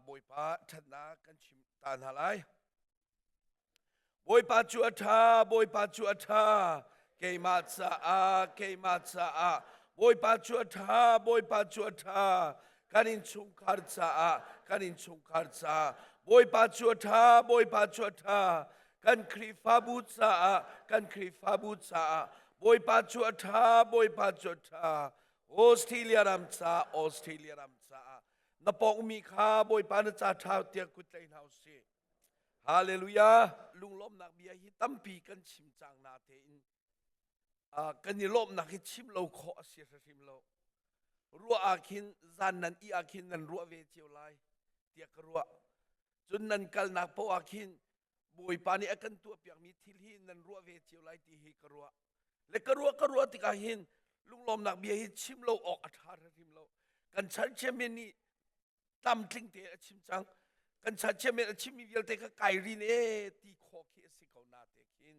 Bawipa ṭhatnak kan chim ta hna lai. Bawipa cu a ṭha, Bawipa cu a ṭha, keimah caah, keimah caah. Bawipa cu a ṭha, Bawipa cu a ṭha, kan innchungkhar caah, kan innchungkhar caah. Bawipa cu a ṭha, Bawipa cu a ṭha, kan Khrihfabu caah, kan Khrihfabu caah. Bawipa cu a ṭha, Bawipa cu a ṭha, Australia ram caah, Australia ram caah. Na pawngmi kha Bawipa na ca ṭha tiah kut tlai hna usih. Hallelujah! Lunglawmhnak bia hi tampi kan chim cang na tein kan i lawmhnak hi chim lo khawh a si hrim lo. Ruah ah khin zan nan i ah khin nan ruah ve cio lai tiah ka ruah. Cun nan kalnak paoh ah khin Bawipa nih a kan tuahpiakmi thil hi nan ruah ve cio lai ti hi ka ruah. Le ka ruah ka ruah tikah hin lunglawmnak bia hi chim lo awk a ṭha hrim lo. Kan chan chairman nih tlamtling te a chim cang kan chan chairman a chimmi vialte kha kai rin e ti khawh khi a si ko na te khin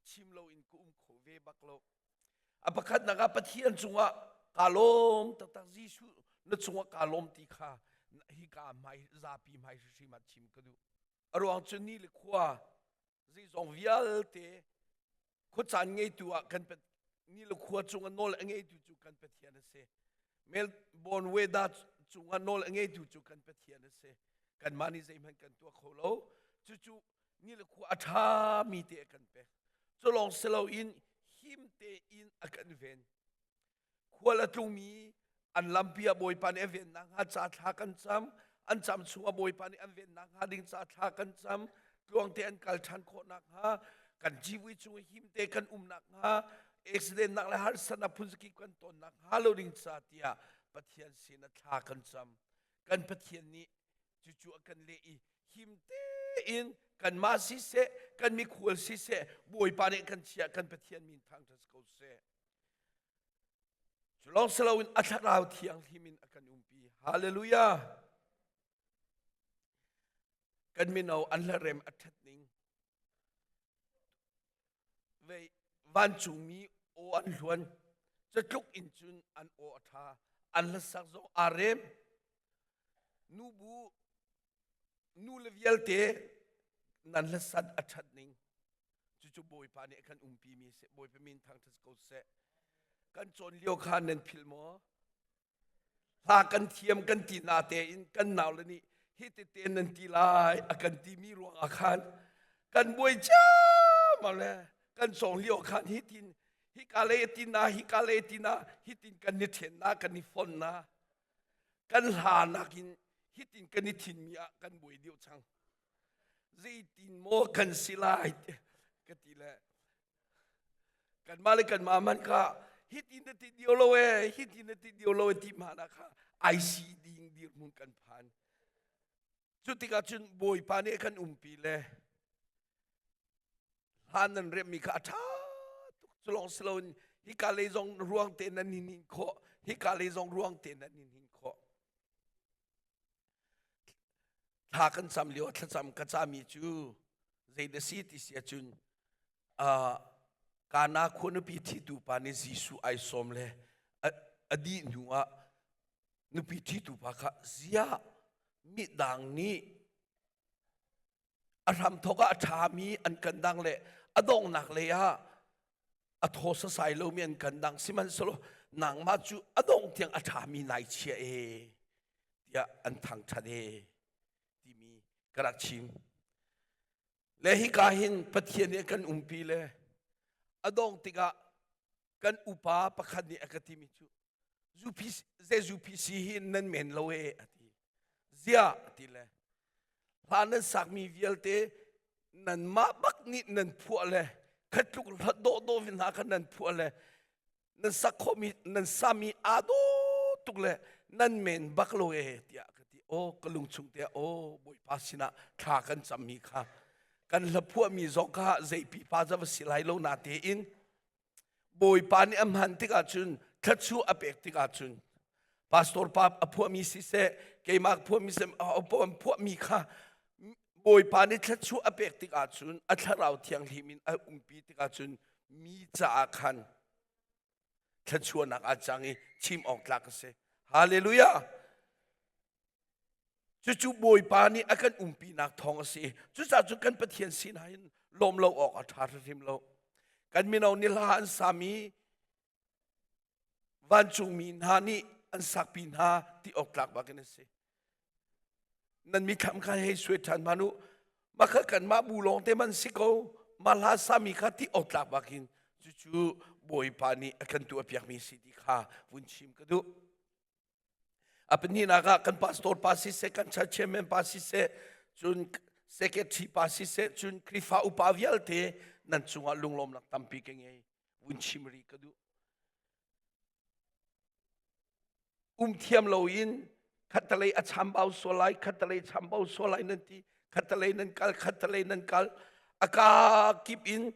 chim lo in ka um kho ve bak lo a pakhatnak ah Pathian cungah kaa lawm taktak Jesuh na cungah kaa lawm ti kha hi ka hmai zapi hmai hrim ah chim ka duh a ruang cu ni le khua zeizong vialte khuacaan ngeitu ah kan ni le khua cungah nawl a ngeitu cu kan Pathian a si. Melbourne weather cungah nawl a ngeitu cu kan Pathian a si. Kanmah nih zeihmanh kan tuah kho lo. Cucu ni le khua a ṭhami te a kan pek. Cu lawng si loin him tein a kan ven. Khual a tlungmi an lampi ah Bawipa nih a ven nakhnga ca thla kan cam. An cam chungah Bawipa nih an ven nakhnga ding ca thla kan cam. Tluangte an kal ṭhan khawh nakhnga kan civui chung himte kan um nakhnga accident nak le harsatnak phunzakip kan ton nakhnga lo ding ca tiah Pathian sin ah thla kan cam. Kan Pathian nih cucu a kan leh i him tein kanmah siseh kan mikhual siseh Bawipa nih kan chiah kan Pathian min thangṭhat ko seh. Cu lawng si loin a thlarau thianghlim in a kan umpi. Hallelujah! Kan mino an hlarem a ṭhat ning. Vei vancungmi aw an hluan. Catluk in cun an aw a ṭha. An hlasak zong aa rem. Nubu nu le vialte nan hlasan a ṭhat ning. Cucu Bawipa nih a kan umpi mi seh. Bawipa min thangṭhat ko seh. Kan cawn lio kha nan philh maw? Hla kan thiam kan ti na tein kan nau le nih hi tete nan ti lai a kan ti mi ruangah khan kan buai ciammam le kan cawng lio khan hi tin hi ka le ti na hi ka le ti na hi tin kan ni then na kan ni fon na kan hla nakin hi tin kan i thin mi ah kan buai deuh chang zeitin maw kan si lai ka ti le kanmah le kanmah man kha hitin na ti dio lo e hitin na ti dio lo e ti ma na kha IC ding dirhmun kan phan cu tikah cun bawipa nih kan umpi le hlan nan remmi kha a ṭha tuk cu lawng si loin hika lei zong ruang te nan hin khawh hika lei zong ruang te nan hin khawh Thla kan cam lio thlacam ka cami cu zei na si ti si ahcun Kana khua nupi thitu pa nih Jesuh ai sawm le a dih hnu ah nupi thitu pa kha ziah midang nih a hramthawk ah a ṭhami an kan dang le a donghnak lei ah a thaw sasai lomi an kan dang sihmanhsehlaw nangmah cu a dongh tiang a ṭhami nai chia e tiah an thangṭhat e timi ka rak chim le hika hin Pathian nih a kan umpi le a dongh tikah kan upa pakhat nih a ka timi cu ZUPC hi nan men lo e a ti. Ziah a ti le hla nan sakmi vialte nanmah bak nih nan phuah le khatluk hla dawhdawh vi hna kha nan phuah le nan sak khawhmi nan sami aa dawh tuk le nan men bak lo e tiah ka ti. Aw ka lung chung te aw Bawipa sinah thla kan cammi kha kan hla phuahmi zong kha zei pipa za va si lai lo na tein Bawipa nih a hman tikah cun thluachuah a pek tikah cun pastor pa a phuahmi siseh keimah phuahmi siseh a phuahmi kha Bawipa nih thluachuah a pek tikah cun a thlarau thianghlim in a umpi tikah cun mi caah khan thluachuahnak aa cang i chim awk tlak a si. Hallelujah! Cucu Bawipa nih a kan umpinak thawng a si. Cucaah cun kan Pathian sinah hin lawm lo awk a ṭha hrimhrim lo. Kan mino nih hla an sami vancungmi hna nih an sakpi hna ti awk tlak bakin a si. Nan mithlam kha hei suai ṭhan hmanh u. Mah kha kanmah bu lawng te man si ko. Mah hla sami kha ti awk tlak bakin cucu Bawipa nih a kan tuah piakmi si ti kha vun chim ka duh. A pahnihnak ah kan pastor pa siseh, kan church chairman pa siseh, cun secretary pa siseh, cun Khrihfa upa vialte nan cungah lunglawmnak tampi ka ngei. Vun chim rih ka duh. Um thiam loin khattalei a chambau sual lai, khattalei chambau sual lai nan ti, khattalei nan kal, khattalei nan kal. A ka kip in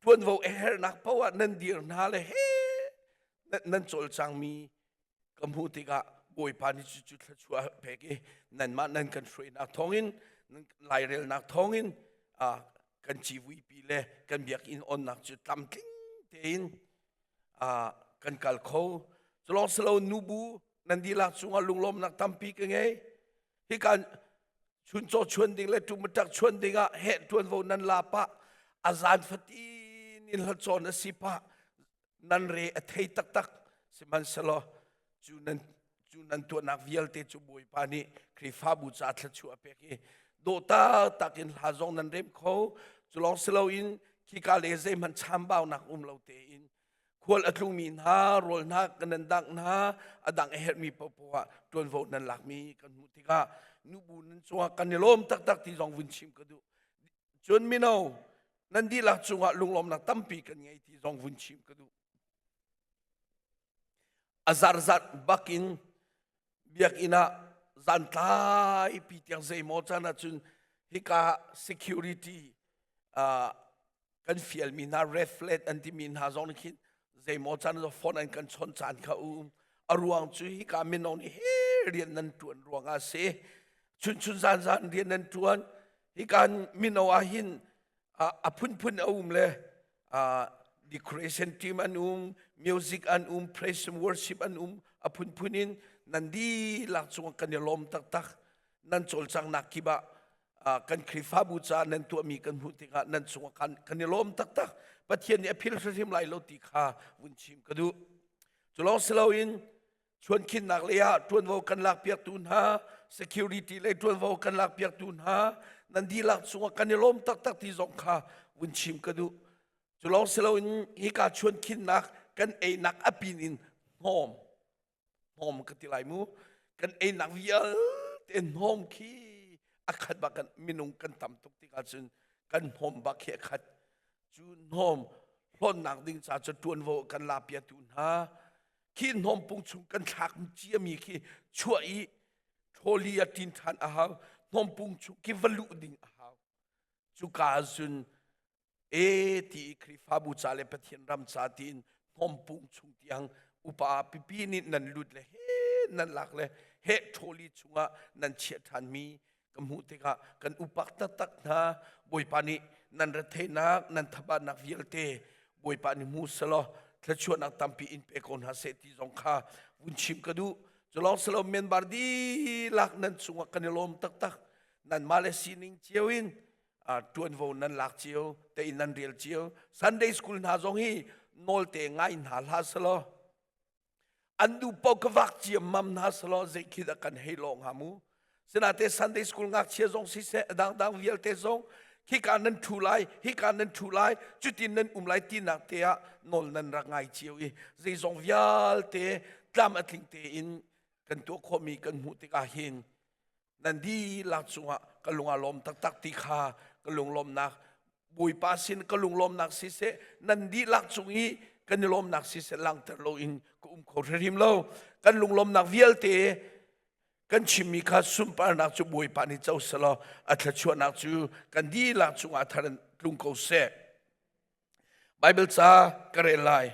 ṭuanvo a herhnak paoh ah nan dir hna le he nan cawlcangmi ka hmuh tikah Bawipa nih cucu thluachuah pek i nanmah nan kan hruainak thawngin nan lairelnak thawngin kan civuipi le kan biakinn onnak cu tlamtling tein kan kal kho. Culawng silo nubu nan dihlak cungah lunglawmnak tampi ka ngei. Hika chuncaw chuan ding le ṭumaṭak chuan ding ah heh ṭuanvo nan la pah a zan fatin in hlacawn a si pah nan re a thei taktak sihmanhsehlaw cu nan cu nan tuahnak vialte cu Bawipa nih Khrihfabu ca thluachuah a pek i dawh taktak in hla zong nan rem kho cu lawng si loin khika le zeihmanh chambaunak um lo tein khual a tlungmi hna rawl hna kan nan dangh hna a dang a herhmi paohpaoh ah ṭuanvo nan lakmi kan hmuh tikah nubu nan cungah kan i lawm taktak ti zong vun chim ka duh cun mino nan dihlak cungah lunglawmnak tampi kan ngei ti zong vun chim ka duh a zarzat bakin biakinn ah zantlai pi tiang zeimaw caan ahcun hika security kan fialmi hna red flag an timi hna zong nih khin zeimaw caan ah phone an kan chawnh caan kha um a ruang cu hika mino nih he rian nan tuan ruangah a si chun chun zan zan rian nan tuan hika mino ah hin a phunphun a um le decoration team an um music an um praise and worship an um a phunphun in nan dihlak cungah kan i lawm taktak nan cawlcanghnak kip ah kan Khrihfabu caah nan tuahmi kan hmuh tikah nan cungah kan, kan i lawm taktak. Pathian nih a phil hrimhrim lai lo ti kha vun chim ka duh. Cu lawng si loin chuankhinnak lei ah ṭuanvo kan lakpiaktu hna, security lei ṭuanvo kan lakpiaktu hna, nan dihlak cungah kan i lawm taktak ti zong kha vun chim ka duh. Cu lawng si loin hika chuankhinnak kan einak a pin in hnawm hnawm ka ti lai mu kan einak vialte hnawm khi a khat bak kan minung kan tam tuk tikah cun kan hnawm bak khi a khat cu hnawm hlonnak ding ca cu ṭuanvo kan la piatu hna khi hnawm pung chung kan thlak ciami khi chuah i ṭhawli a ṭin ṭhan a hau hnawm pung chung khi va luh ding a hau cuka cun e ti i Khrihfabu ca le Pathian ram ca tiin hnawmpung chung tiang upa pipi nih nan lut le he nan lak le he ṭhawli chungah nan chiah ṭhanmi ka hmuh tikah kan upak taktak hna Bawipa nih nan retheihnak nan thabatnak vialte Bawipa nih hmu selaw thluachuahnak tampi in pe ko hna seh ti zong kha vun chim ka duh culawng selo member dihlak nan cungah kan i lawm taktak nanmah le sining cio in ṭuanvo nan lak cio te in nan rel cio Sunday school hna zong hi nawl te ngai hna hlah selaw an duh paoh ka vak ciammam hna selaw zei khi dah kan hei lawng hnga mu sinate Sunday school ngakchia zong siseh a dangdang vialte zong hika nan ṭhu lai hika nan ṭhu lai cutin nan um lai tinak te ah nawl nan rak ngai cio i zeizong vialte tlam a tling tein kan tuah khawhmi kan hmuh tikah hin nan dihlak cungah ka lung a lawm taktak ti kha ka lunglawmnak Bawipa sin ka lunglawmnak siseh nan dihlak cung i kan i lawmnak siseh langhter loin ka um kho hrimhrim lo kan lunglawmnak vialte kan chimmi kha sunparnak cu Bawipa nih co selaw a thluachuahnak cu kan dihlak cungah thar in tlung ko seh Bible ca ka rel lai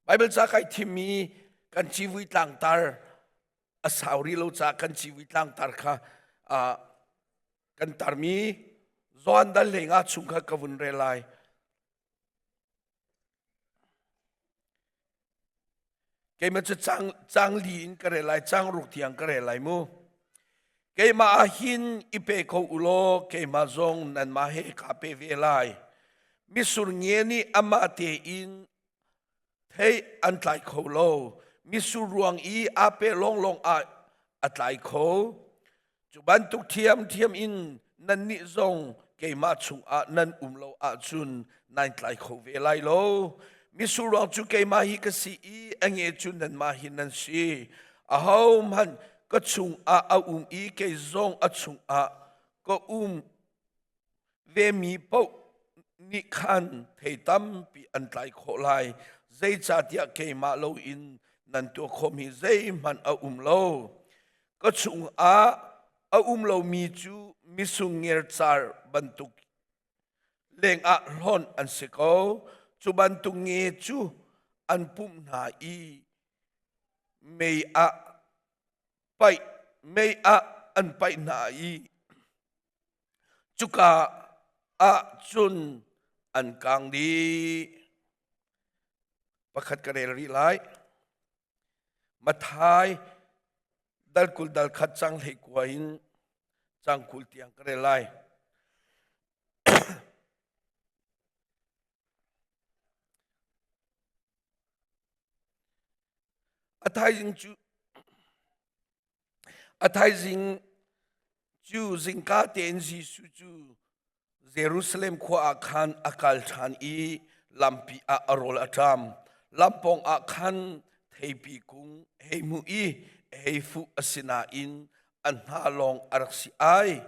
Bible ca kai thimmi kan civui tlangtar a sau rih lo caah kan civui tlangtar kha kan tarmi Johan dal hlei nga chung kha ka vun rel lai. Keimah cu cang, cang li in ka rel lai, cang ruk tiang ka rel lai mu. Keimah ah hin i pe ko u law keimah zong nanmah he kaa pe ve lai. Misur nge nih amah tein thei an tlai kho lo. Misur ruang i aa pe lawnglawng ah a tlai kho. Cu bantuk ṭhiamṭhiam in nannih zong keimah chungah nan um lo ahcun nan tlai kho ve lai lo. Mitsur ruang cu keimah hi ka si i a nge cu nanmah hi nan si. Ahohmanh ka chungah a um i kei zong a chungah ka um vemi paoh nih khan thei tampi an tlai khawh lai. Zeicahtiah keimah loin nan tuah khawhmi zeihmanh a um lo. Ka chungah a um lomi cu misung ngercar bantuk lengah hlonh an si ko. Cu bantuk nge cu an pumh hna i mei ah paih mei ah an paih hna i Cuka ah cun an kang dih. Pakhat ka rel rih lai. Matthai dal 20 dal khat cang 19 in cang 20 tiang ka rel lai. A thaizing cu A thaizing cu zingka tein Jesuh cu Jerusalem khua ah khan a kal ṭhan i lampi ah a rawl a ṭam. Lampawng ah khan theipi kung hei hmuh i hei fuh asinain a hna lawng a rak si ai.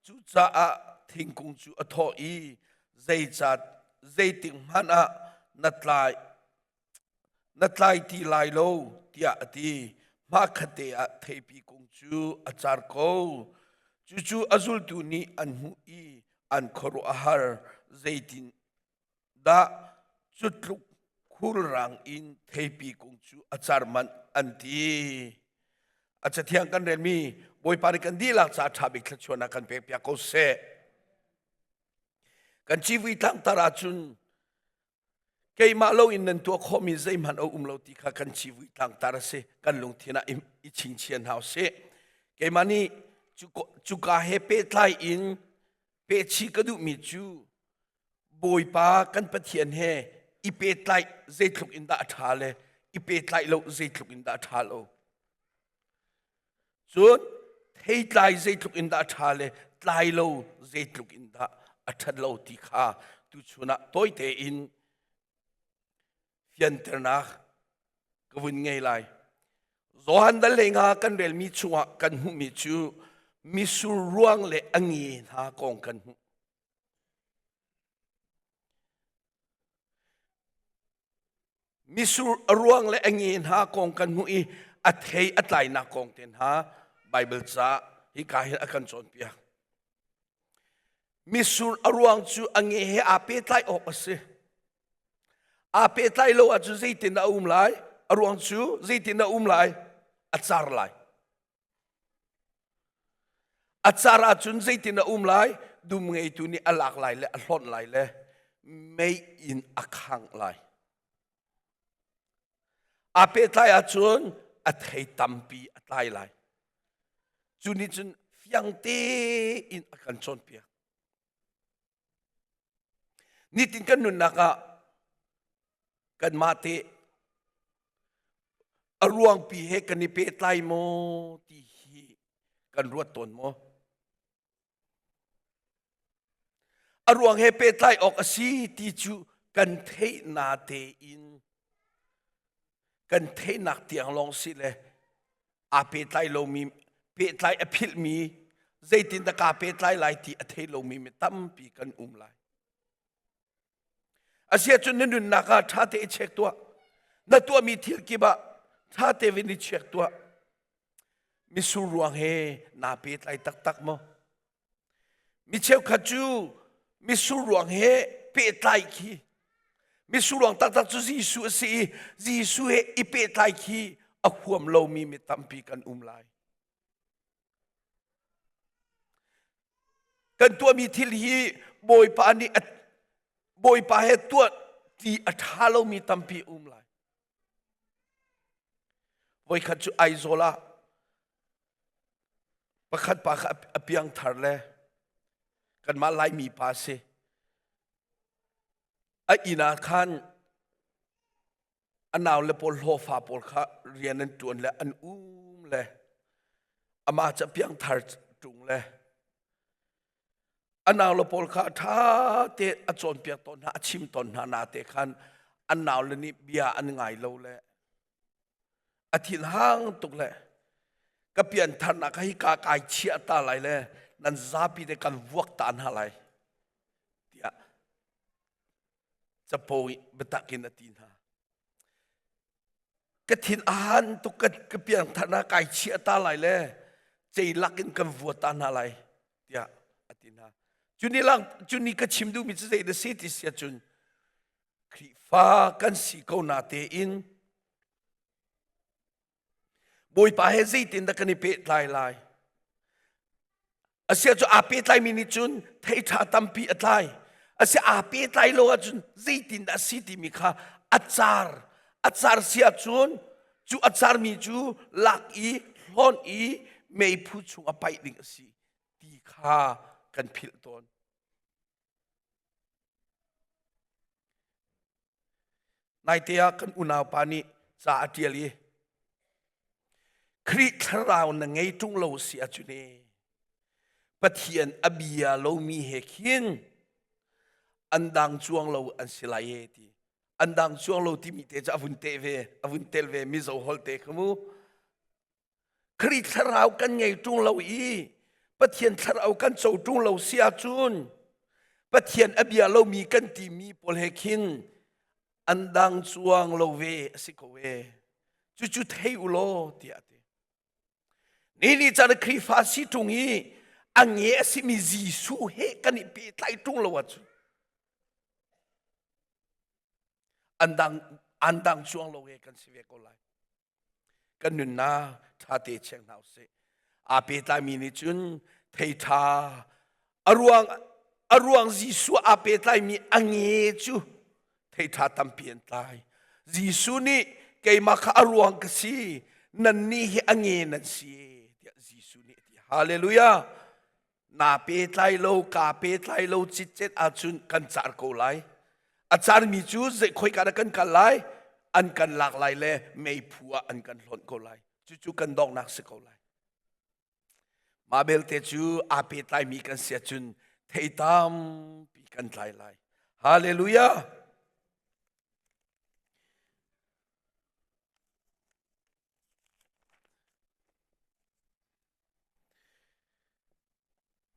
Cucaah thingkung cu a thawh i zeicat zeitik hmanh ah na tlai Na tlai ti lai lo, tiah a ti. Hmakhatte ah theipi kung cu a car ko. Cucu a zultu nih an hmuh i an khuaruah a har. Zeitindah cu tluk khulrang in theipi kung cu a car manh an ti. A cathiang kan relmi Bawipa nih kan dihlak caah ṭha bik thluachuahnak kan pekpiak ko seh. Kan civui tlangtar ahcun Keimah loin nan tuah khawhmi zeihmanh a um lo ti kha kan civui tlangtar a si. Kan lungthin ah i chingchian hna usih. Keimah nih cuka he pehtlai in pehchih ka duhmi cu Bawipa kan Pathian he i pehtlaih zeitluk in dah a ṭha le i pehtlaih lo zeitluk in dah a ṭha lo. Cun theitlai zeitluk in dah a ṭha le tlai lo zeitluk in dah a ṭhat lo ti kha tuchun ah tawi tein fianternak ka vun ngei lai. Johan dal lei nga kan relmi chungah kan hmuhmi cu misur ruang le a nge hna kong kan hmuh. Misur a ruang le a nge hna kong kan hmuh i a thei a tlainak kong te hna Baibal ca hika hin a kan cawnpiak. Misur a ruang cu a nge he aa pehtlai awk a si. Aa pehtlai lo ahcun zeitin a um lai? A ruang cu zeitin a um lai? A car lai. A car ahcun zeitin a um lai? Dum ngeitu nih a lak lai le a hlonh lai le mei in a khangh lai. Aa pehtlai ahcun a thei tampi a tlai lai. Cu nih cun fiang tein a kan cawnpiak. Nitin kan nunnak ah kanmah te a ruangpi he kan i pehtlai maw ti hi kan ruat tawn maw? A ruang he pehtlai awk a si ti cu kan theih na tein kan theihnak tiang lawng si le aa pehtlai lomi pehtlai a philhmi zeitindah kaa pehtlai lai ti a thei lomi mi tampi kan um lai. Asiahcun na nunnak ah ṭha te i check tuah. Na tuahmi thil kip ah ṭha te vin i check tuah. Misur ruang he naa pehtlai taktak maw? Mi cheukhat cu misur ruang he pehtlai khi misur ruang taktak cu Jesuh a si i Jesuh he i pehtlai khi a huam lomi mi tampi kan um lai. Kan tuahmi thil hi Bawipa nih a Bawipa he tuah ti a ṭha lomi tampi um lai. Voikhat cu Aizawl ah pakhat pa kha a piangthar le kanmah Laimi pa a si. A inn ah khan a naule pawl hlawfa pawl kha rian an ṭuan le an um le amah cu a piangthar ṭung le a naule pawl kha ṭha te a cawnpiak tawn hna a chim tawn hna na te khan an naule nih bia an ngai lo le a thinhang tuk le ka piantharnak hi ka kai chiah ta lai le nan zapi te kan vuak ta hna lai tiah capo biatak in a ti hna. Ka thin a han tuk ka, ka piangtharnak kai chiah ta lai le ceilak in kan vua ta hna lai tiah a ti hna. Cuni lang cuni ka chim duhmi cu zei da si ti si ahcun Khrihfa kan si ko na tein Bawipa he zeitindah kan i pehtlai lai? Asia cu aa pehtlaimi nih cun thei ṭha tampi a tlai. Asia aa pehtlai lo ahcun zeitindah a si timi kha a car. A car si ahcun cu a carmi cu lak i hlawn i meiphu chung a paih ding a si ti kha kan philh tawn. Naite ah kan unaupa nih ca a ṭial i Khrih thlarau na ngei ṭung lo si ahcun e Pathian a bia lomi he khin an dang cuang lo an si lai e ti an dang cuang lo timi te cu a vun teh ve a vun tel ve Mizo holh te kha mu Khrih thlarau kan ngei ṭung lo i Pathian thlarau kan co ṭung lo si ahcun Pathian a bia lomi kan timi pawl he khin an dang cuang lo ve a si ko e. Cucu thei u law tiah a ti. Ni ni caan Khrihfa si ṭung i a nge a simi Jesuh he kan i pehtlai ṭung lo ahcun an dang an dang cuang lo he kan si ve ko lai. Kan nunnak ṭha te cheng hna usih. Aa pehtlaimi nih cun thei ṭha a ruang a ruang Jesuh aa pehtlaimi a nge cu thei ṭha tampi an tlai. Jesuh nih keimah kha a ruang ka si, nannih hi a nge nan si tiah Jesuh nih a ti. Hallelujah! Naa pehtlai lo, kaa pehtlai lo citcet ahcun kan car ko lai. A carmi cu zei khoika dah kan kal lai? An kan lak lai le meiphu ah an kan hlonh ko lai. Cucu kan donghnak si ko lai. Mah belte cu aa pehtlaimi kan si ahcun thei tampi kan tlai lai. Hallelujah!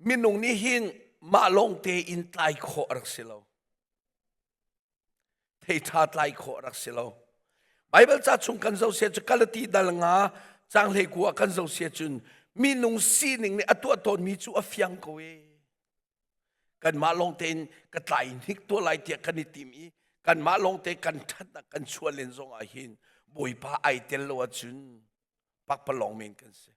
Minung nih hin mah lawng tein tlai khawh a rak si lo. Thei ṭha tlai khawh a rak si lo. Baibal ca chung kan zoh sia cu Galati dal nga cang hlei ku ah kan zoh sia cun minung sining nih a tuah tawnmi cu a fiang ko e. Kanmah lawng tein ka tlai hnik tuah lai tiah kan i tim i kanmah lawng te kan ṭhatnak kan chuah len zong ah hin Bawipa ai tel lo ahcun pakpalawng men kan si.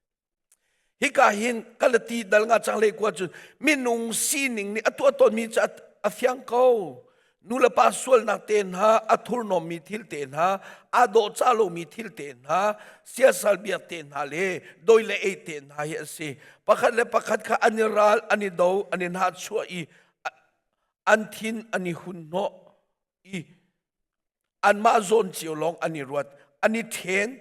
Hika hin Galati dal nga cang le kua cun minung sining nih a tuah tawnmi cu a fiang ko. Nulepa sualnak te hna, a thurhnawmmi thil te hna, aa dawhcah lomi thil te hna, siasal biak te hna le doi le ei te hna hi a si. Pakhat le pakhat kha an i ral, an i do, an i hnahchuah i an thin an i hun hnawh i anmah zawn cio lawng an i ruat an i ṭhen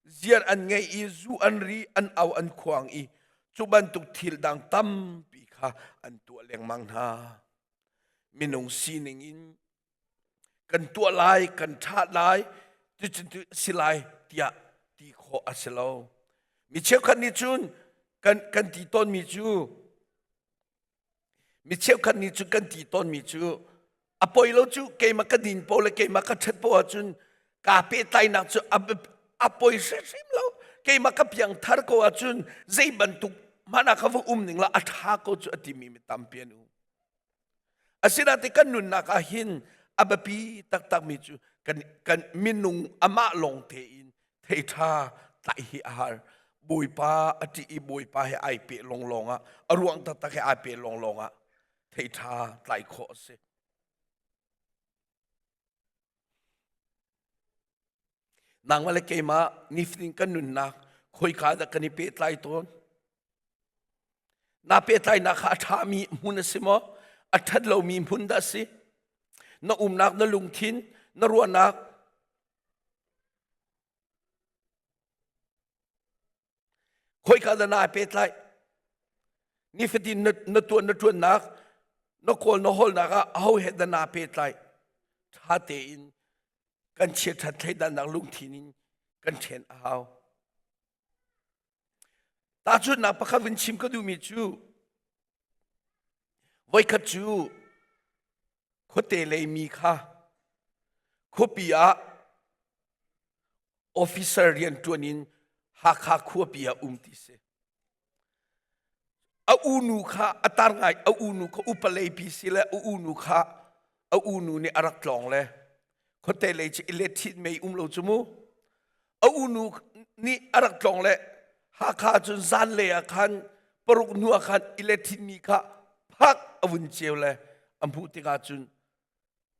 ziar an ngei i zu an ri an au an khuang i cu bantuk thil dang tampi kha an tuah lengmang hna minung sining in kan tuah lai kan ṭha lai cucun si lai tiah ti khawh a si lo mi cheukhat nih cun kan kan ti tawnmi cu Mi cheukhat nih cun kan ti tawnmi cu a poi lo cu keimah ka din po le keimah ka ṭhat po ahcun kaa pehtlainak cu a, a poi hrimhrim lo. Keimah ka piangthar ko ahcun zei bantuk hmanh ah ka va um ning la a ṭha ko cu a timi mi tampi an um. Asinain kan nunnak ah hin a biapi taktakmi cu kan, kan minung amah lawng tein thei ṭha tlaih hi a har. Bawipa a ṭih i Bawipa he ai peh lawnglawng ah a ruang taktak he ai peh lawnglawng ah thei ṭha tlai khawh a si. Nangmah le keimah nifatin kan nunnak khoika dah kan i pehtlai tawn? Na pehtlainak kha a ṭhami hmun a si maw? A ṭhat lomi hmun dah a si? Na umnak, na lungthin, na ruahnak, Khoika dah naa pehtlaih? Nifatin na, na tuan na ṭuannak, na kawl na hawlnak ah aho he dah naa pehtlaih? Ṭha tein kan chiaṭhat thleidannak lungthin in kan ṭhen a hau. Tahchunhnak pakhat vun chim ka duhmi cu voikhat cu khuate lei mi kha khuapi ah officer rian ṭuan in Hakha khuapi ah um ti si. A unu kha a tar ngai a unu kha upa leipi si le a unu kha a unu nih a rak tlawng le khuate lei cu electric mei um lo cu mu. A unu nih a rak tlawng le Hakha cun zanlei ah khan paruk hnu ah khan electric mi kha phak a vun ceu le a hmuh tikah cun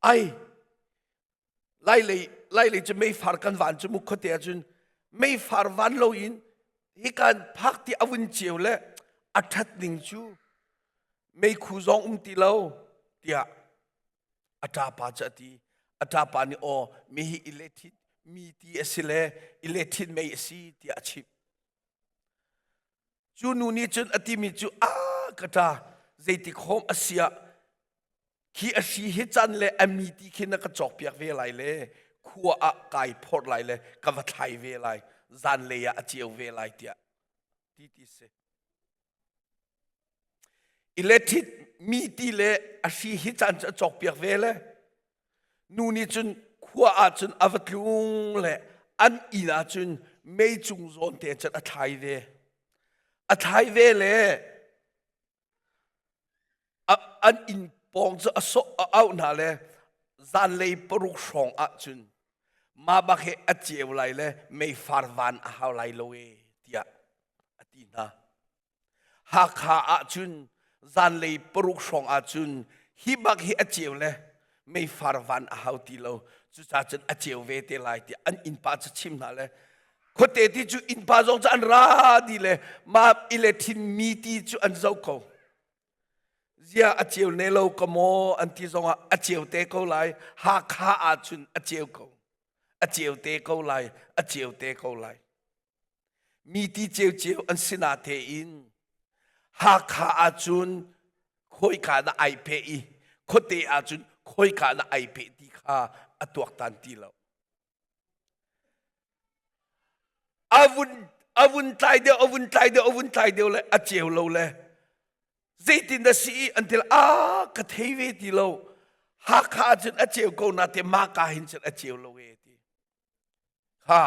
ai Lailei lailei cu meifar kan van cu mu khuate ahcun meifar van loin hikan phak ti a vun ceu le a ṭhat ning cu meikhu zong um ti lo tiah a ṭapa cu a ti. A ṭapa nih aw mi hi i mi ti a si le i lethit mei a si tiah a chimh. Cu nu nih cun a timi cu a ka ṭa zeitik hom a si ah khi a hri hi can le a mi ti khi na ka cawkpiak ve lai le khua ah kai phorh lai le ka va thlai ve lai zanlei ah a ceu ve lai tiah ti ti si. Electric mi ti le a hri hi caan cu a cawkpiak ve le nu nih cun khua ah cun a va tlung le an inn ah cun mei cung zawn te cun a thlai ve. A thlai ve le an inn pawng cu a sawh a auh hna le zanlei paruk hrawng ah cun mah bak hi a ceu lai le meifar van a hau lai lo e tiah a ti hna. Hakha ah cun zanlei paruk hrawng ah cun hi bak hi a ceu le meifar van a hau ti lo cucaah cun a ceu ve te lai tiah an innpa cu chim hna le khuate ti cu innpa zong cu an ra dih le mah i le thin mi ti cu an zoh ko zia a ceu ne lo ka maw an ti zongah a ceu te ko lai Hakha ah cun a ceu ko a ceu te ko lai a ceu te ko lai mi ti ceuceu an si na tein Hakha ah cun khawika dah ai peh i khuate ah cun khawika dah ai peh ti kha a tuaktan ti lo. A vun a vun tlai deuh a vun tlai deuh a vun tlai deuh le a ceu lo le zeitin dah si i an ti a ka thei ve ti lo Hakha ah cun a ceu ko na te maka hin cun a ceu lo e ti. Ha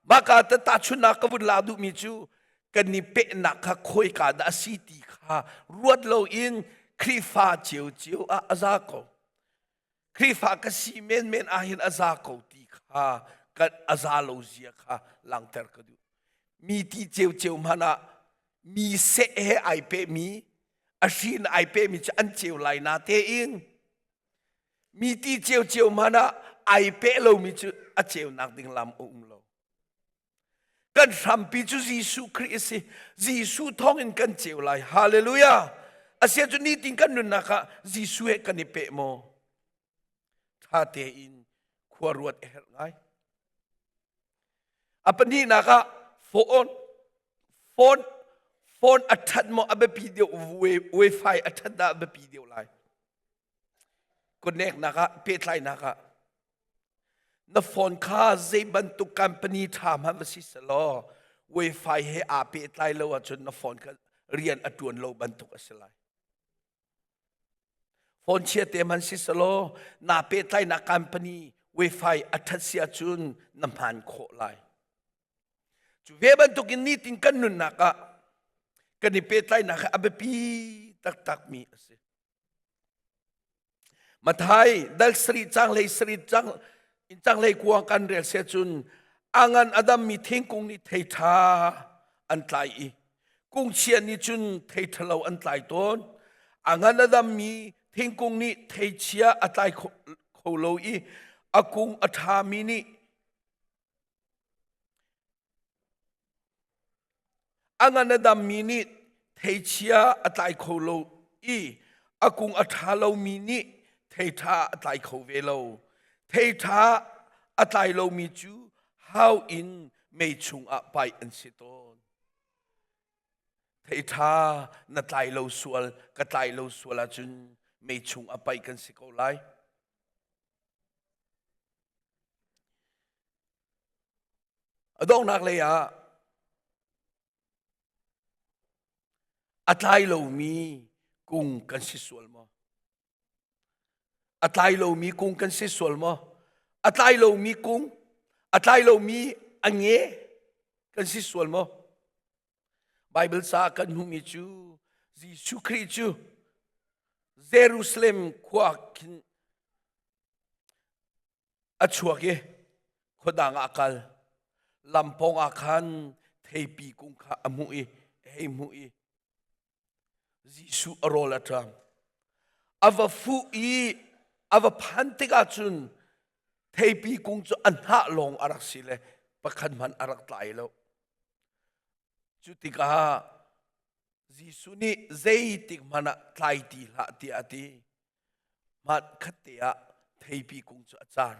maka ta tahchunnak ka vun lak duhmi cu kan i pehnak kha khawika dah a si ti kha ruat loin Khrihfa ciocio ah a za ko. Khrihfa ka si menmen ahhin a za ko ti kha kan a za lo zia kha langhter ka duh. Mi ti ciocio hmanh ah mi seh he ai pehmi a hrin ai pehmi cu an ceu lai na tein Mi ti ciocio hmanh ah ai peh lomi cu a ceunak ding lam a um lo. Kan hrampi cu Jesuh Khrih a si. Jesuh thawngin kan ceu lai. Hallelujah. Asia cu nitin kan nunnak ah Jesuh he kan i peh maw? Ṭha tein khua ruat a herh ngai. A pahnihnak ah phone phone phone a ṭhat maw a biapi deuh wifi a ṭhat dah a biapi deuh lai. Kutneknak ah pehtlainak ah na phone kha zei bantuk company ṭha hmanh va si selaw wifi he aa pehtlai lo ahcun na phone kha rian a ṭuan lo bantuk a si lai. Phone chia te hmanh si selaw naa pehtlainak company wifi a ṭhat si ahcun na hman khawh lai. Cu ve bantukin nitin kan nunnak ah kan i pehtlainak hi a biapi taktakmi a si. Mathai dal sarih cang hlei sarih cang in cang hlei kuang kan rel se cun a ngan a dammi thingkung nih thei ṭha an tlai i kung chia nih cun thei ṭhalo an tlai tawn. A ngan a dammi thingkung nih thei chia a tlai kho lo i a kung a ṭhami nih. A ngan a dammi nih theichia a tlai kho lo i a kung a ṭha lomi nih thei ṭha a tlai kho ve lo. Thei ṭha a tlai lomi cu hau in mei chungah paih an si tawn. Thei ṭha na tlai lo sual, ka tlai lo sual ahcun mei chungah paih kan si ko lai. A donghnak lei ah a tlai lomi kung kan si sual maw? A tlai lomi kung kan si sual maw? A tlai lomi kung, a tlai lomi a nge kan si sual maw? Bible ca kan hmuhmi cu Jesuh Khrih cu Jerusalem khua khin A chuak i khuadang ah a kal. Lam pawngah khan theipi kung kha a hmuh i a hei hmuh i Jesuh a rawl a ṭam. A va fuh i a va phan tikah cun theipi kung cu a hnah lawng a rak si le pakhat hmanh a rak tlai lo. Cu tikah Jesuh nih zeitik hmanh ah tlai ti hlah tiah a ti. Hmaan khat te ah theipi kung cu a car.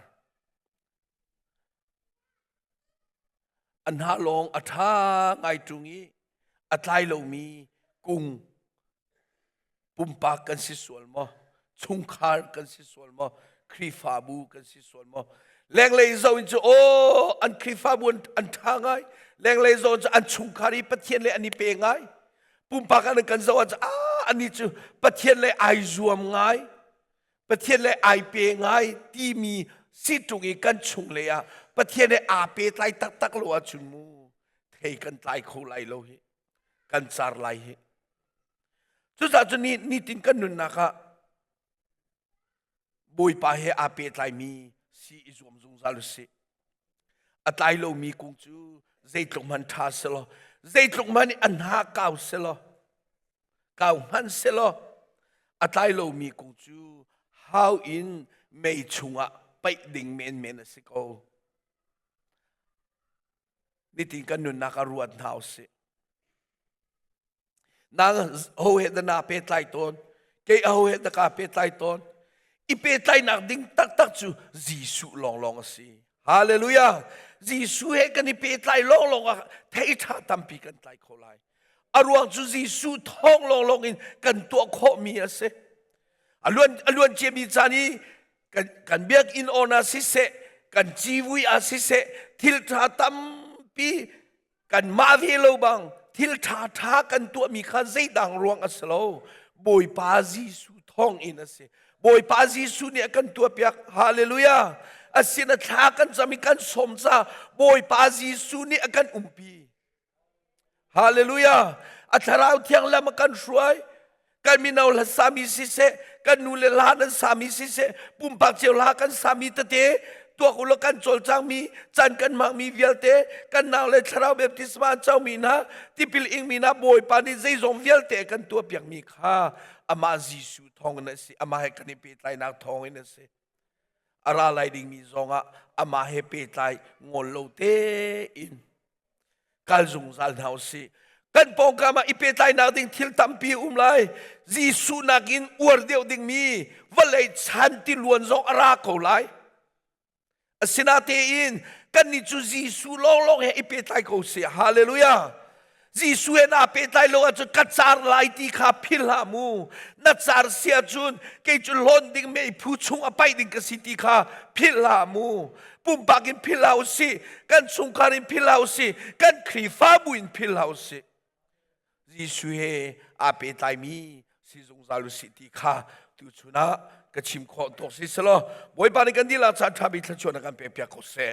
A hnah lawng a ṭha ngai ṭung i a tlai lomi kung pumpak kan si sual maw? Chungkhar kan si sual maw? Khrihfabu kan si sual maw? Lenglei zoh in cu aw an Khrihfabu an ṭha ngai. Lenglei zoh in cu an chungkhar i Pathian le an i pe ngai. Pumpak an kan zoh ah ah ani cu Pathian le ai zuam ngai. Pathian le ai pe ngai timi si ṭung i kan chung lei ah Pathian he aa pehtlai taktak lo ahcun mu thei kan tlai kho lai lo hi. Kan car lai hi. Cucaah cun ni nitin kan nunnak ah Bawipa he aa pehtlaimi si i zuam zungzal u sih. A tlai lomi kung cu zeitluk hmanh ṭha selaw, zeitluk hmanh a hna kau selaw, kau hmanh selaw, a tlai lomi kung cu hau in mei chungah paih ding menmen a si ko. Nitin kan nunnak ah ruat hna u sih. Nang ho he dah naa pehtlai tawn? Kei aho he dah kaa pehtlai tawn? I pehtlainak ding taktak cu Jesuh lawnglawng a si. Hallelujah! Jesuh he kan i pehtlai lawnglawng ah thei ṭha tampi kan tlai kho lai. A ruang cu Jesuh thawng lawnglawng in kan tuah khawhmi a si. A luan, a luan ciami caan i kan, kan biakinn on ah siseh, kan civui ah siseh, thil ṭha tampi Kanmah ve lo bang thil ṭhaṭha kan tuahmi kha zeidang ruang a si lo. Bawipa Jesuh thawng in a si. Bawipa Jesuh nih a kan tuahpiak. Hallelujah. A sin a thla kan cam i kan sawm ca Bawipa Jesuh nih a kan umpi. Hallelujah. A thlarau thiang lam a kan hruai. Kan mino hla sami siseh, kan nu le hla nan sami siseh, pumpak cio hla kan sami tete, tuak ulaw kan cawlcangmi, caan kan hmangmi vialte, kan nau le thlarau baptisma an comi hna, tipil ingmi hna Bawipa nih zeizong vialte a kan tuahpiakmi kha amah Jesuh thawngin a si, amah he kan i pehtlainak thawngin a si. A ra lai dingmi zongah amah he pehtlai ngol lo tein kal zungzal hna u sih. Kan pawngkam ah i pehtlainak ding thil tampi um lai. Jesuh nakin uar deuh dingmi vawlei chan tiluan zong a ra ko lai. Asinatein kannih cu Jesuh lawnglawng he i pehtlai ko sih. Hallelujah. Jesuh he naa pehtlai lo ahcun ka car lai ti kha philh hlah mu. Na car si ahcun kei cu hlawn ding meiphu chung a paih ding ka si ti kha philh hlah mu. Pumpak in philh hlah usih, kan chungkhar in philh hlah usih, kan Khrihfabu in philh hlah usih. Jesuh he aa pehtlaimi si zungzal usih ti kha tuchun ah ka chim khawh tawk si selaw Bawipa nih kan dihlak caan ṭha bik thluachuah na kan pekpiak ko seh.